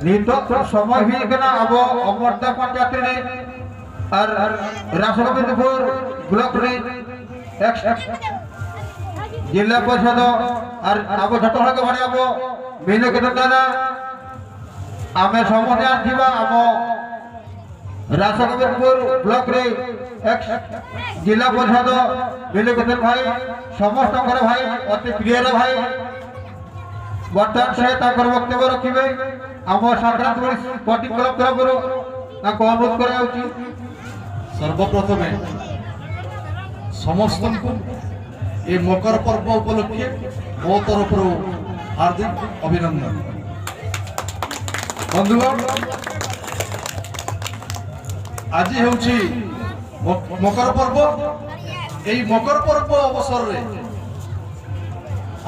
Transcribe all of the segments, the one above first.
ᱱᱤᱛᱚᱜ ᱥᱚᱢᱚᱭ ᱦᱩᱭ ᱠᱟᱱᱟ ᱟᱵᱚ ᱚᱢᱚᱨᱫᱟ ᱯᱚᱧᱪᱟᱭᱮᱛ ᱨᱮ ᱟᱨ ᱨᱟᱥᱜᱳᱵᱤন্দᱯᱩᱨ ᱵᱞᱚᱠ ᱨᱮ ᱮᱠᱥ ᱡᱤᱞᱟ ᱯᱚᱨᱤᱥᱚᱫ ᱟᱨ ᱟᱵᱚ ᱡᱚᱛᱚ ᱦᱚᱲ ᱜᱮ ᱵᱟᱲᱟᱭ ᱟᱵᱚ ᱢᱤᱱᱚᱠᱮᱛᱚᱱ ᱫᱟᱫᱟ ᱟᱢᱮ ᱥᱚᱢᱚᱭ ଥିবা ଆମ ରାସଗୋବିନ୍ଦପୁର ବ୍ଲକରେ ଏକ୍ସ ଜିଲ୍ଲା ପରିଷଦ ମୀନକେତନ ଭାଇ, ସମସ୍ତଙ୍କର ଭାଇ, ଅତି ପ୍ରିୟର ଭାଇ, ବର୍ତ୍ତମାନ ସେ ତାଙ୍କର ବକ୍ତବ୍ୟ ରଖିବେ। ଆମ ସଂକ୍ରାନ୍ତି ସ୍ପୋର୍ଟିଂ କ୍ଲବ ତରଫରୁ ତାଙ୍କୁ ଅନୁରୋଧ କରାଯାଉଛି। ସର୍ବପ୍ରଥମେ ସମସ୍ତଙ୍କୁ ଏ ମକର ପର୍ବ ଉପଲକ୍ଷେ ମୋ ତରଫରୁ ହାର୍ଦ୍ଦିକ ଅଭିନନ୍ଦନ। ବନ୍ଧୁଗଣ, ଆଜି ହେଉଛି ମକର ପର୍ବ। ଏଇ ମକର ପର୍ବ ଅବସରରେ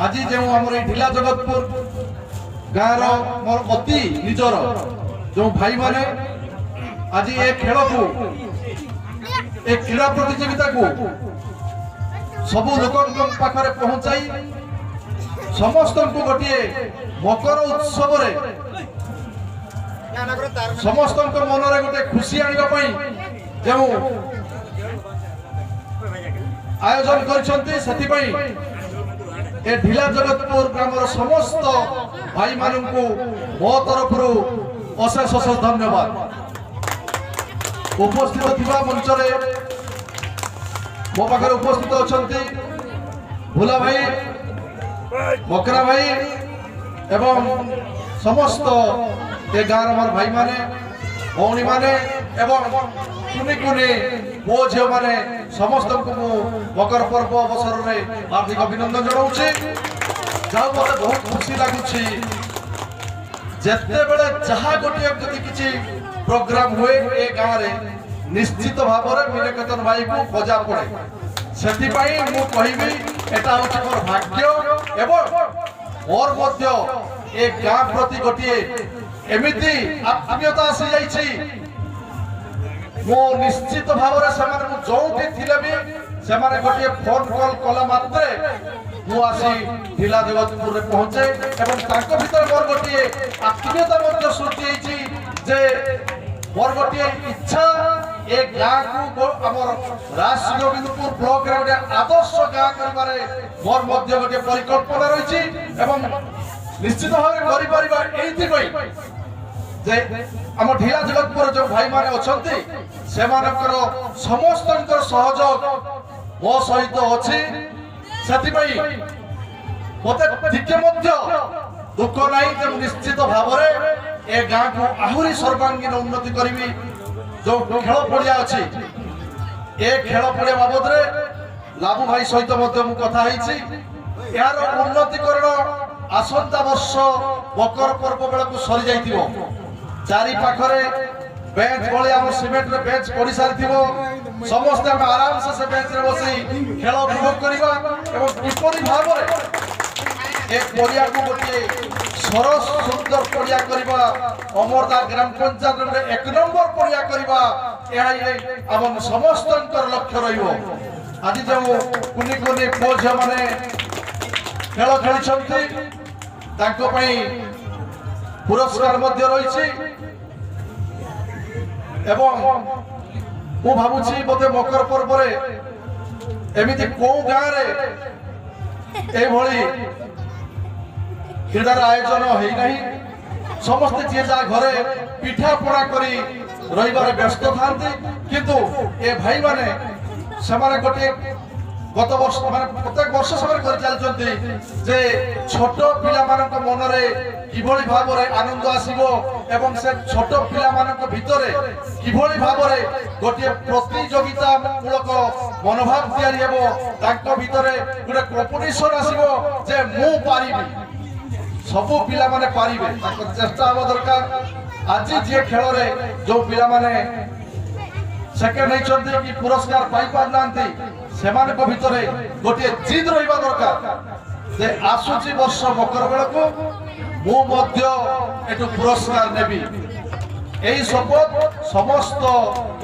ଆଜି ଯେଉଁ ଆମର ଏଇ ଢିଲା ଜଗତପୁର ଗାଁର ମୋର ଅତି ନିଜର ଯେଉଁ ଭାଇମାନେ ଆଜି ଏ ଖେଳକୁ, ଏ କ୍ରୀଡ଼ା ପ୍ରତିଯୋଗିତାକୁ ସବୁ ଲୋକଙ୍କ ପାଖରେ ପହଞ୍ଚାଇ ସମସ୍ତଙ୍କୁ ଗୋଟିଏ ମକର ଉତ୍ସବରେ ସମସ୍ତଙ୍କ ମନରେ ଗୋଟେ ଖୁସି ଆଣିବା ପାଇଁ ଯେଉଁ ଆୟୋଜନ କରିଛନ୍ତି, ସେଥିପାଇଁ ଏ ଢିଲା ଜଗତପୁର ଗ୍ରାମର ସମସ୍ତ ଭାଇମାନଙ୍କୁ ମୋ ତରଫରୁ ଅଶେଷ ଅଶେଷ ଧନ୍ୟବାଦ। ଉପସ୍ଥିତ ଥିବା ମଞ୍ଚରେ ମୋ ପାଖରେ ଉପସ୍ଥିତ ଅଛନ୍ତି ଭୋଲା ଭାଇ, ମକରା ଭାଇ ଏବଂ ସମସ୍ତ ଏ ଗାଁର ମୋର ଭାଇମାନେ, ଭଉଣୀମାନେ ଏବଂ କୁନି କୁନି ପୁଅ ଝିଅମାନେ, ସମସ୍ତଙ୍କୁ ମୁଁ ମକର ପର୍ବ ଅବସରରେ ହାର୍ଦ୍ଦିକ ଅଭିନନ୍ଦନ ଜଣାଉଛି। ଯାଉ, ମୋତେ ବହୁତ ଖୁସି ଲାଗୁଛି, ଯେତେବେଳେ ଯାହା ଗୋଟିଏ ଯଦି କିଛି ପ୍ରୋଗ୍ରାମ ହୁଏ ଏ ଗାଁରେ, ନିଶ୍ଚିତ ଭାବରେ ମୀନକେତନ ଭାଇକୁ ଖୋଜା ପଡ଼େ। ସେଥିପାଇଁ ମୁଁ କହିବି, ଏଟା ହେଉଛି ମୋର ଭାଗ୍ୟ ଏବଂ ମୋର ମଧ୍ୟ ଏ ଗାଁ ପ୍ରତି ଗୋଟିଏ ଏମିତି ଆତ୍ମୀୟତା ଆସିଯାଇଛି। ମୁଁ ନିଶ୍ଚିତ ଭାବରେ ସେମାନଙ୍କୁ ଯୋଉଠି ଥିଲେ ବି ସେମାନେ ଗୋଟିଏ ଫୋନ କଲ୍ କଲା ମାତ୍ରେ ମୁଁ ଆସି ଢିଲା ଜଗତପୁରରେ ପହଞ୍ଚେ ଏବଂ ତାଙ୍କ ଭିତରେ ମୋର ଗୋଟିଏ ଆତ୍ମୀୟତା ମଧ୍ୟ ସୃଷ୍ଟି ହେଇଛି ଯେ ମୋର ଗୋଟିଏ ଇଚ୍ଛା, ଏ ଗାଁକୁ ଆମର ରାସଗୋବିନ୍ଦପୁର ବ୍ଲକରେ ଗୋଟିଏ ଆଦର୍ଶ ଗାଁ କରିବାରେ ମୋର ମଧ୍ୟ ଗୋଟିଏ ପରିକଳ୍ପନା ରହିଛି ଏବଂ ନିଶ୍ଚିତ ଭାବରେ କରିପାରିବା, ଏଇଥିପାଇଁ ଯେ ଆମ ଢିଲା ଜଗତପୁର ଯୋଉ ଭାଇମାନେ ଅଛନ୍ତି, ସେମାନଙ୍କର ସମସ୍ତଙ୍କର ସହଯୋଗ ମୋ ସହିତ ଅଛି। ସେଥିପାଇଁ ମତେ ଟିକେ ମଧ୍ୟ ଦୁଃଖ ନାହିଁ ଯେ ମୁଁ ନିଶ୍ଚିତ ଭାବରେ ଏ ଗାଁକୁ ଆହୁରି ସର୍ବାଙ୍ଗୀନ ଉନ୍ନତି କରିବି। ଯୋଉ ଖେଳ ପଡ଼ିଆ ଅଛି, ଏ ଖେଳ ପଡ଼ିଆ ବାବଦରେ ଲାବୁ ଭାଇ ସହିତ ମଧ୍ୟ ମୁଁ କଥା ହେଇଛି। ଏହାର ଉନ୍ନତିକରଣ ଆସନ୍ତା ବର୍ଷ ମକର ପର୍ବ ବେଳକୁ ସରିଯାଇଥିବ। ଚାରି ପାଖରେ ବେଞ୍ଚ ଭଳି ଆମ ସିମେଣ୍ଟରେ ବେଞ୍ଚ ପଡ଼ି ସାରିଥିବ। ସମସ୍ତେ ଆମେ ଆରାମସେ ସେ ବେଞ୍ଚରେ ବସି ଖେଳ ଉପଭୋଗ କରିବା ଏବଂ କିପରି ଭାବରେ ଏ ପଡ଼ିଆକୁ ଗୋଟିଏ ସରସ ସୁନ୍ଦର ପଡ଼ିଆ କରିବା, ଅମରଦା ଗ୍ରାମ ପଞ୍ଚାୟତ ଗୋଟେ ଏକ ନମ୍ବର ପଡ଼ିଆ କରିବା, ଏହା ହିଁ ଆମ ସମସ୍ତଙ୍କର ଲକ୍ଷ୍ୟ ରହିବ। ଆଜି ଯେଉଁ କୁନି କୁନି ପୁଅ ଝିଅମାନେ ଖେଳ ଖେଳିଛନ୍ତି, ତାଙ୍କ ପାଇଁ ପୁରସ୍କାର ମଧ୍ୟ ରହିଛି ଏବଂ ମୁଁ ଭାବୁଛି ବୋଧେ ମକର ପର୍ବରେ ଏମିତି କୋଉ ଗାଁରେ ଏଇଭଳି କ୍ରୀଡ଼ାର ଆୟୋଜନ ହେଇନାହିଁ। ସମସ୍ତେ ଯିଏ ଯାହା ଘରେ ପିଠା ପଣା କରି ରହିବାରେ ବ୍ୟସ୍ତ ଥାନ୍ତି, କିନ୍ତୁ ଏ ଭାଇମାନେ ସେମାନେ ଗୋଟିଏ ଗତ ବର୍ଷ ମାନେ ପ୍ରତ୍ୟେକ ବର୍ଷ ସେମାନେ କରି ଚାଲିଛନ୍ତି ଯେ ଛୋଟ ପିଲାମାନଙ୍କ ମନରେ କିଭଳି ଭାବରେ ଆନନ୍ଦ ଆସିବ ଏବଂ ସେ ଛୋଟ ପିଲାମାନଙ୍କ ଭିତରେ କିଭଳି ଭାବରେ ଗୋଟିଏ ପ୍ରତିଯୋଗିତା ମୂଳକ ମନୋଭାବ ତିଆରି ହେବ, ତାଙ୍କ ଭିତରେ ଗୋଟେ କମ୍ପିଟିସନ ଆସିବ ଯେ ମୁଁ ପାରିବି। ସବୁ ପିଲାମାନେ ପାରିବେ, ତାଙ୍କର ଚେଷ୍ଟା ହେବା ଦରକାର। ଆଜି ଯିଏ ଖେଳରେ ଯୋଉ ପିଲାମାନେ ସେକେଣ୍ଡ ହେଇଛନ୍ତି କି ପୁରସ୍କାର ପାଇପାରୁନାହାନ୍ତି, ସେମାନଙ୍କ ଭିତରେ ଗୋଟିଏ ଜିଦ୍ ରହିବା ଦରକାର ଯେ ଆସୁଛି ବର୍ଷ ମକର ବେଳକୁ ମୁଁ ମଧ୍ୟ ଏଠୁ ପୁରସ୍କାର ନେବି। ଏହି ଶପଥ ସମସ୍ତ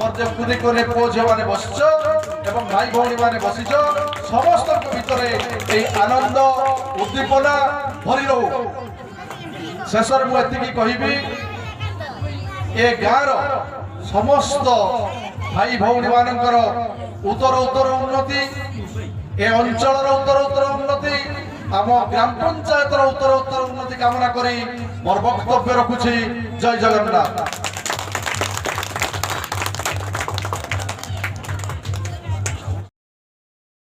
ମଧ୍ୟ କୁନି କୁନି ପୁଅ ଝିଅମାନେ ବସିଛ ଏବଂ ଭାଇ ଭଉଣୀମାନେ ବସିଛ, ସମସ୍ତଙ୍କ ଭିତରେ ଏହି ଆନନ୍ଦ ଉଦ୍ଦୀପନା ଭରି ରହୁ। ଶେଷରେ ମୁଁ ଏତିକି କହିବି, ଏ ଗାଁର ସମସ୍ତ ଭାଇ ଭଉଣୀମାନଙ୍କର ଉତ୍ତର ଉତ୍ତର ଉନ୍ନତି, ଏ ଅଞ୍ଚଳର ଉତ୍ତର ଉତ୍ତର ଉନ୍ନତି, ଆମ ଗ୍ରାମ ପଞ୍ଚାୟତର ଉତ୍ତର ଉତ୍ତର ଉନ୍ନତି କାମନା କରି ମୋର ବକ୍ତବ୍ୟ ରଖୁଛି। ଜୟ ଜଗନ୍ନାଥ।